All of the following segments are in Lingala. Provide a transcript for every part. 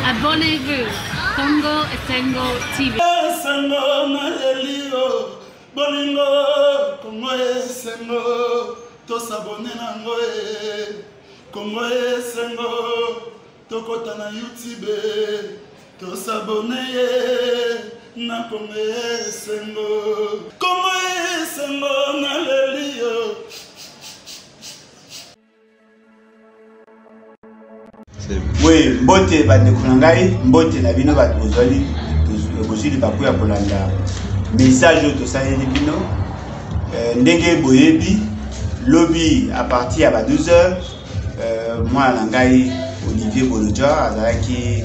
Abonnez-vous. Congo Esengo TV. Esengo naleli yo bolingo Congo esengo tosabone nango e Congo esengo tokota na YouTube tosabone ye na Congo esengo Congo esengo naleli yo. Oui, mbote bandeko na ngai, mbote na bino bato bozwali bozwi libaku ya kolanda message oyo tosaleli bino. Euh, ndenge boyebi lobi à partir ya ba 12 heures euh, mwana na ngai Olivier Bolodja azalaki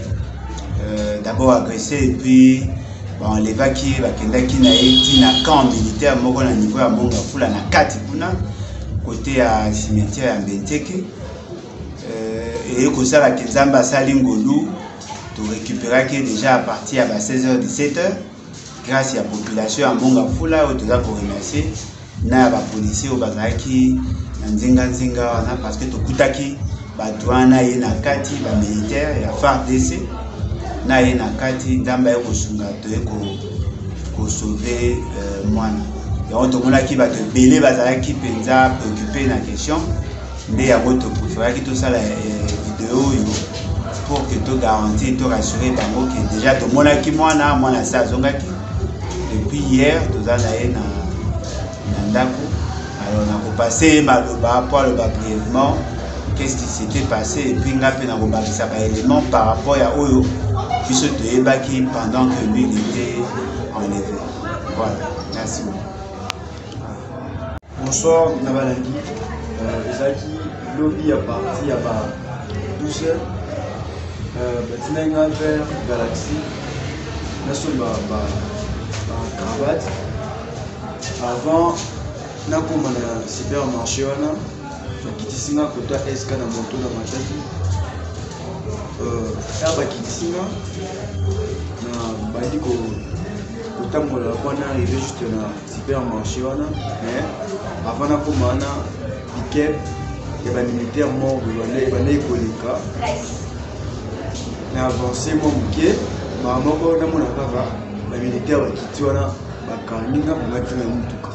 euh, d'abord agressé et puis baenlevaki ye, bakendaki na ye ti na camp militaire moko na niveau ya Monga Fula na kati kuna kote ya cimetière ya Mbenteke. Eye kosala ke Nzambe asali ngolu, torécupéraki ye déjà à partir ya ba 16h 17h grâce ya population ya Monga Fula oyo toza koremercier na ya bapolisier oyo bazalaki na nzinga-nzinga wana, parce que tokutaki bato wana ye na kati bamilitaire ya FARDC na ye na kati. Nzambe aye kosunga, toye kosauve mwana yango. Tomonaki bato ebele bazalaki mpenza préoccupé na question, nde yango topréféraki tosala video oyo pour que togarantir, torassure bango ke déjà tomonaki mwana, mwana se azongaki depuis hier, toza na ye na ndako. Alors nakopase ye maloba po aloba brièvement qu'est-ce qui s'était passé, et puis nga mpe nakobakisa baélément par rapport ya oyo biso toyebaki pendant que lui il était enlevé. Voilà, merci beaucoup. Bonsoir na balandi. Ezalaki lobi ya parti ya ba 12 heures, batindaki nga vers Galaxy nasomba ba cravate. Avant nakóma na supermarché wana, bakitisi nga kota sk na moto na mataki ya bakitisi nga, na bandi kotambola mpo na arrive juste na supermarché wana. Mais avant nakóma wana, pick-up ya bamilitaire moko ebandaki koleka. Na avance mwa moke, mbala moko namona kaka bamilitaire bakiti wana, bakangi nga, bamati na motuka,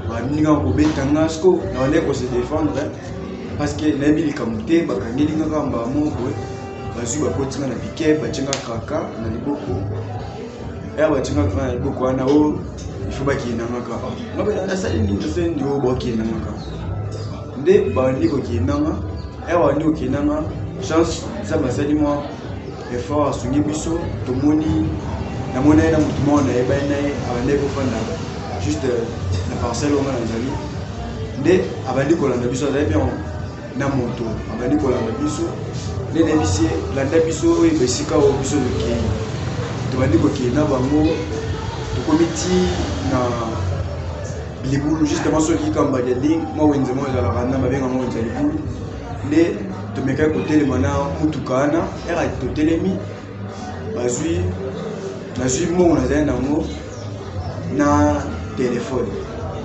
babini nga kobeta nga. Siko nabandaki kose défendre parce que nayebi likambo te. Bakangeli nga kaka mbala moko boye, bazwi, bakoti nga na pick-up, batie nga kraka na liboko. Ya batie nga kraka na liboko wana, o il faut bakende nga kaka. Nga nasali nini? Nasali nini? Oyo bakende nga kaka nde babandi kokende nga. Ya babandi kokende nga, chance Nzambe asali mwa effort, asungi biso, tomoni, namoni ye na motu moko nayebani na ye, abandaki kofanda juste na parcelle oyo nga nazali, nde abandi kolanda biso. Azali bien na moto, abandi kolanda biso, nde nayebisi ye: landa biso, oyeba esika oyo biso tokei. Tobandi kokende na bango, tokomi ti na libulu. Justement soki kamba ya ding mwa wenze moko ezalaka na babenga mwa wenze ya libulu, nde tomekaki kotelema na mutuka wana. Ere totelemi, bazwi, nazwi mbongo nazali nango na telefone,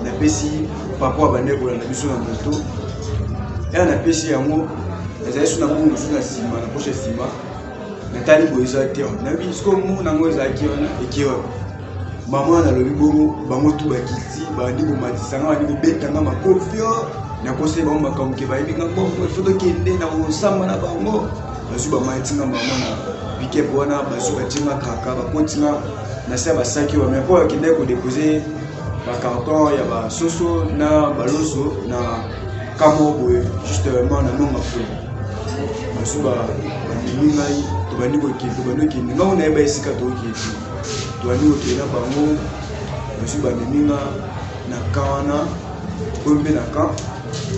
napesi papa abandaki kolanda biso na moto. Ere napesi yango, nazali so na mbongo mosusu na nsima, na poche ya nsima. Natali boye, eza te. Nayebi sikoyo mbongo nango ezalaki wana, eke wapi? Mama, nalobi bongo, bango tu bakiti, bandi komatisa nga, bandi kobeta nga makofi. Nakoseli bango makambo ke bayebi nga mbongo, ifo tokende na kosamba na bango. Bazwi, bamati nga mama na pick-up wana, bazwi, batie nga kaka, bakoti nga na se ya basaki oyo bamea mpo bakendaki kodepose bacarton ya basoso na baloso na kamo boye, justement na Nonga Fula. Bazwi, bamemi ngai, tobandi kokende, tobandi kokende. Ngango nayeba esika tokokende te. Tobandi kokende na bango, bazwi, bamemi nga na camp wana oyo mpe na camp,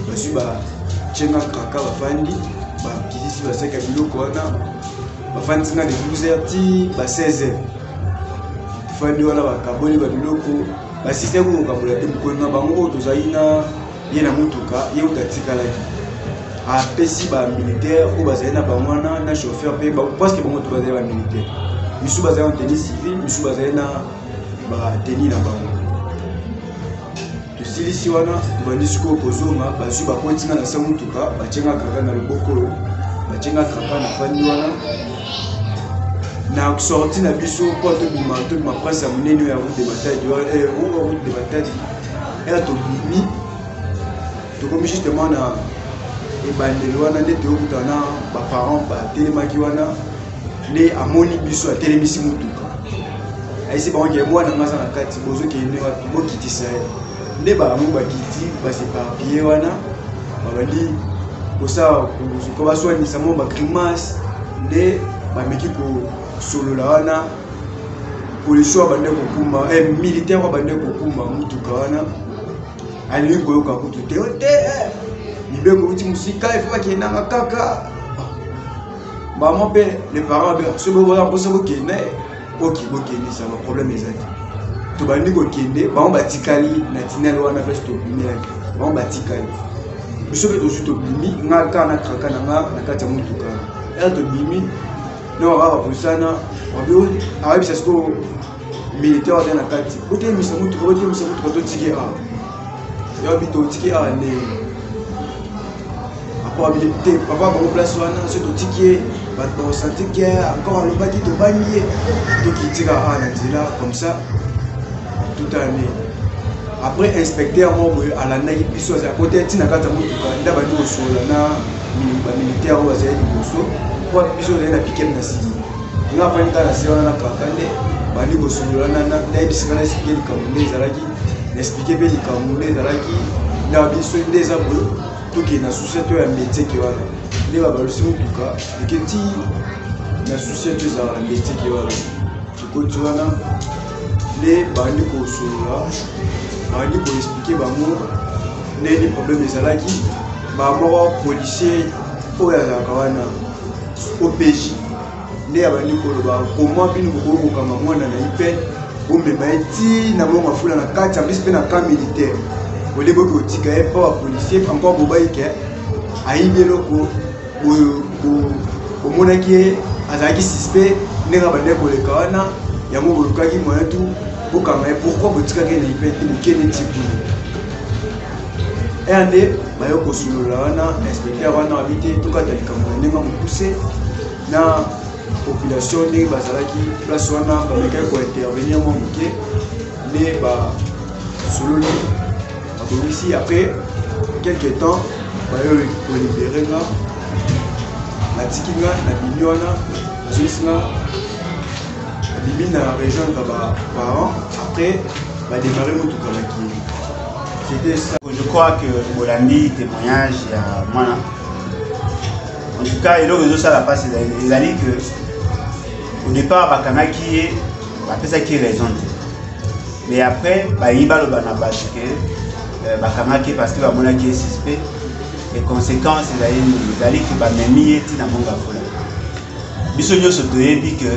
bazwi, batie nga kaka, bafandi, bakitisi basaki ya biloko wana, bafandisi nga de 12 heures ti ba 16 heures. Tofandi wana, bakaboli babiloko, basisaki kokabola te. Mokolo na bango oyo tozali na ye na motuka, ye oyo atikalaki, apesi bamilitaire oyo bazali na bango wana na chauffeur mpe, parce que bango to bazali bamilitaire, misusu bazali na tenue civile, misusu bazali na bateni na bango. Tosilisi wana, tobandi sikoyo kozonga. Bazwi, bakoti nga na sa motuka, batie nga kaka na loboko oyo, batie nga kaka, nafandi wana. Na sortie na biso mpo tobima, tobima prince ya monene oyo ya route de Matadi, eh, route de Matadi. Ere tobimi, tokomi justement na ebandeli wana nde toyokutana na baparent batelemaki wana. Nde amoni biso, atelemisi motuka, ayesi bango ke mwana nga aza na kati, bozokende wapi? Bokitisa ye. Nde bango bakiti, bas'éparpiller wana, babandi kosala ko baswanisa mwa bagrimace. Nde bameki kosolola wana, policier oyo abandi kokumba, eh, militaire oyo abandi kokumba motuka wana alingi koyoka kutu te. Te, eh, mibeko euti mosika, ifo bakendanga kaka bamo. Mpe les parents be soki bokoza mposa bokende, oki bokende, ça va, problème eza te. Tobandi kokende, bango batikali na tunnel wana place tobimelaki. Bango batikali, biso mpe tozwi, tobimi, nga kaka na kraka na nga na kati ya motuka. Ere tobimi, na baka bapolisi wana ayebisa sikoyo militaire aza na kati: "Botelemisa motuka, botelemisa motuka, totiki awa." Yabi totiki awa ndenge ako abi te, papa, bango place wana so totiki ye, bato bakosentir ke encore alobaki tobangi ye, tokitika awa na nzela comme ça totala nde. Après, inspecteur moko boye alandaki biso, akota ntina kati ya motuka, nde abandi kosolola na bamilitaire oyo bazali liboso, po biso ozali na pick-up na nsima. Nga afandi kaka na se wana na kaka, nde bandi kosolola, nayebisika, na expliquer likambo nde ezalaki, na expliquer mpe likambo nde ezalaki na biso nde eza boye. Tokende na sous-ciat ya Mbetseke wana, nde babalusi motuka, toke ti na sous-ciat ezalaka na Mbetseke wana. Tokoti wana, nde bandi kosolola, bandi koexpliquer bango ndenge problème ezalaki. Bamoko policier oyo azalaka wana, OPJ, nde abandi koloba: "Koma bino bokoki kokanga mwana na IPN, bomema ye ti na Mont Ngafula na kati ya biso mpe na camp militaire, ole boki kotika ye mpo bapolicier encore bobai ke ayibi eloko, bomonaki ye azalaki suspect ndenge abandaki koleka wana, yango bolukaki moyen tu bokanga ye. Pourquoi botikaki ye na IPN te, bokende ti kuna?" Eya nde baye kosolola wana, inspecteur wana abi te, tokata likambo na ndenge mokuse na population ndenge bazalaki place wana, bamekaki kointervenir mwa moke, nde basololi, babongisi. Après quelque temps, baye kolibérer nga, batiki nga, nabimi wana, bazongisi nga, nabimi na rejoindre baparent. Après, badémarrer motuka, bakili. C'était ça. Je crois que bolandi témoignage ya mwana. En tout cas, eloko ezosala mpasi ezali que au départ bakangaki ye, bapesaki raison te, mais après bayi baloba na bato ke bakangaki ye parce que bamonaki ye suspect. Et conséquence ezali nini? Ezali ke bamemi ye ntina Mont Ngafula. Biso nyonso toyebi ke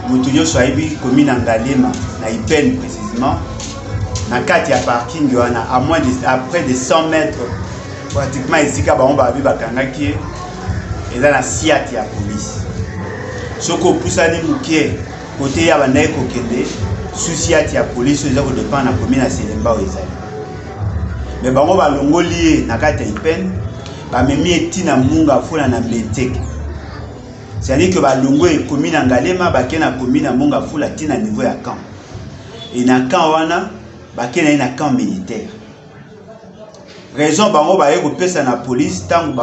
moto nyonso ayebi komi na Ngaliema, na IPN précisément, na kati ya parking wana, à moins de, à près de 100 mètres pratiquement, esika bango babi bakangaki ye, eza na siate ya police. Soki opusani moke kote ya bandaki kokende, sous-ciat ya police oyo eza kodépendre na commune ya Selembao oyo ezali. Mais bango balongoli ye na kati ya IPN, bamemi ye ntina Mont Ngafula na Mbeteke, c'est-à-dire que balongo ekomi na Ngaliema, bake na commune ya Mont Ngafula ntina niveau ya camp. E na camp wana, bake na ye na camp militaire. Raison bango baye kopesa na police, ntango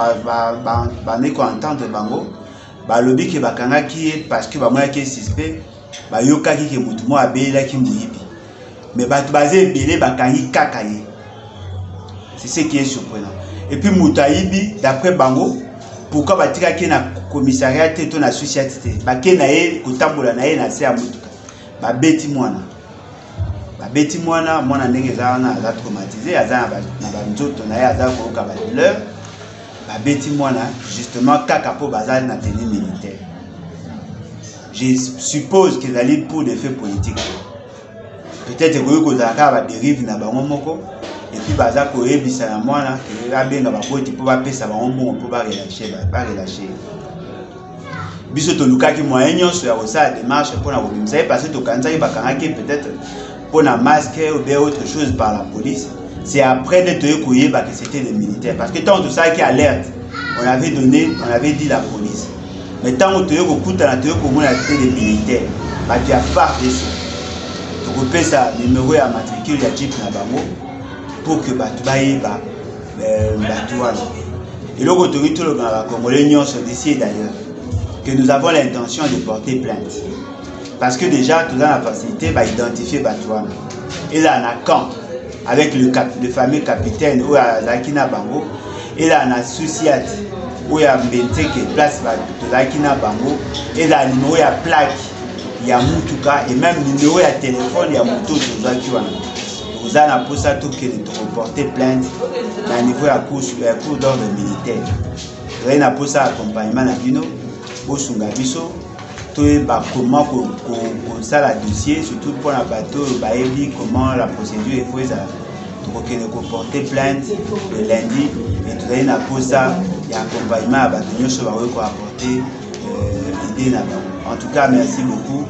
bandeki koentendre bango, balobi ke bakangaki ye parce que bamonaki ye suspect, bayokaki ke motu moko abelelaki moyibi, mais bato baza ebele, bakangi kaka ye. C'est ce qui est surprenant. Et puis moto ayibi, d'après bango, pourquoi batikaki ye na commissariat te to na sous-ciat te? Bake na ye kotambola na ye na se ya motuka, babeti mwana, babeti mwana. Mwana ndenge eza wana, aza traumatisé, aza na banzoto na ye, aza koyoka badouleur. Babeti mwana justement kaka mpo baza na tenue militaire. Je suppose qu'ezali pour des faits politiques. Peut-être ekoki kozala kaka badérive na bango moko, et puis baza koyebisa na mwana ke abenga baboti mpo bapesa bango mbongo mpo barelâcher. Biso tolukaki moyen nyonso ya kosala démarche mpona kobimisa ye, parce que tokanisaki bakangaki ye peut-être mpona masque ou bien autre chose par la police. C'est après nde toye koyeba que c'était des militaires, parce que ntango tosalaki alerte, on avait donné, on avait dit la police. Mais ntango toye kokutana, toye komona te de militaire, bato ya FARDC. Tokopesa numero ya matricule ya jeep na bango pour que bato bayeba bato wana. Eloko toki toloba na bacongolais nyonso d'ici et d'ailleurs, que nous avons l'intention de porter plainte, parce que déjà toza na facilité baidentifie bato wana. Ezala na camp avec le fameux capitaine oyo azalaki na bango, ezala na sous-ciat oyo ya Mbenseke, place tozalaki na bango, ezala numero ya plaque ya mutuka et même numéro ya telefone ya moto oyo tozwaki wana. Toza na mposa tokende tokoporte plainte na niveau ya cour d'ordre militaire. Tozali na mposa accompagnement na bino, bosunga biso toyeba comment kosala dossier, surtout mpona bato oyo bayebi comment la procédure efo ezala. Tokokende koporte plainte le lundi et tozali na mposa ya accompagnement ya bato nyonso bakoki koapporte idée na bango. En tout cas, merci beaucoup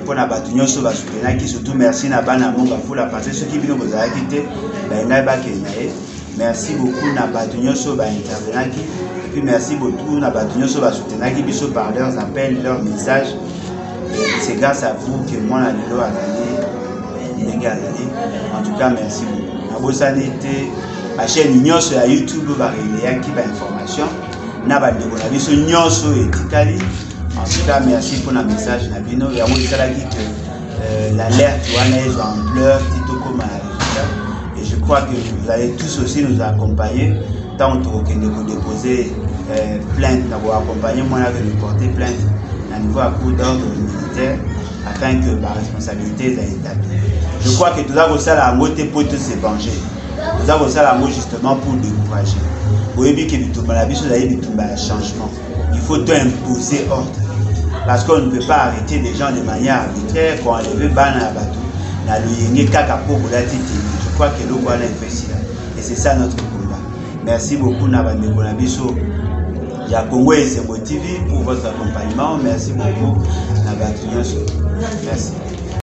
mpona bato nyonso basoutenaki. Surtout merci na bana Mont Ngafula, parce que soki bino bozalaki te, bayengai bakende na ye. Merci beaucoup na bato nyonso baintervenaki et puis merci beaucoup na bato nyonso basoutenaki biso par leurs appels, leurs messages. Et c'est grâce à vous que mwana lelo azali ndenge azali. En tout cas, merci beaucoup. Nabosani te bachaîne nyonso ya YouTube bareleyaki bainformation na bandeko na biso nyonso etikali. En tout cas, merci mpona message na bino. Yango esalaki que l'alerte wana ezwa ampleur ti tokóma na résultat. Et je crois que vous allez tous aussi nous accompagner ntango tokokende kodéposer plainte na koaccompagner mwana akende porter plainte na niveau ya cour d'ordre militaire, afin que baresponsabilité eza établie. Je crois que toza kosala yango te mpo tose venger, toza kosala yango justement pour décourager. Boyebi ke bitumba na biso ezali bitumba ya changement. Il faut to imposer ordre, parce qu'on ne peut pas arrêter des gens de manière arbitraire, koenlever bana ya bato na loyenge kaka mpo bolati tenue. Je crois que eloko wana efesila et c'est ça notre combat. Merci beaucoup na bandeko na biso ya Congo Esengo TV pour votre accompagnement. Merci beaucoup na bato nyonso, merci.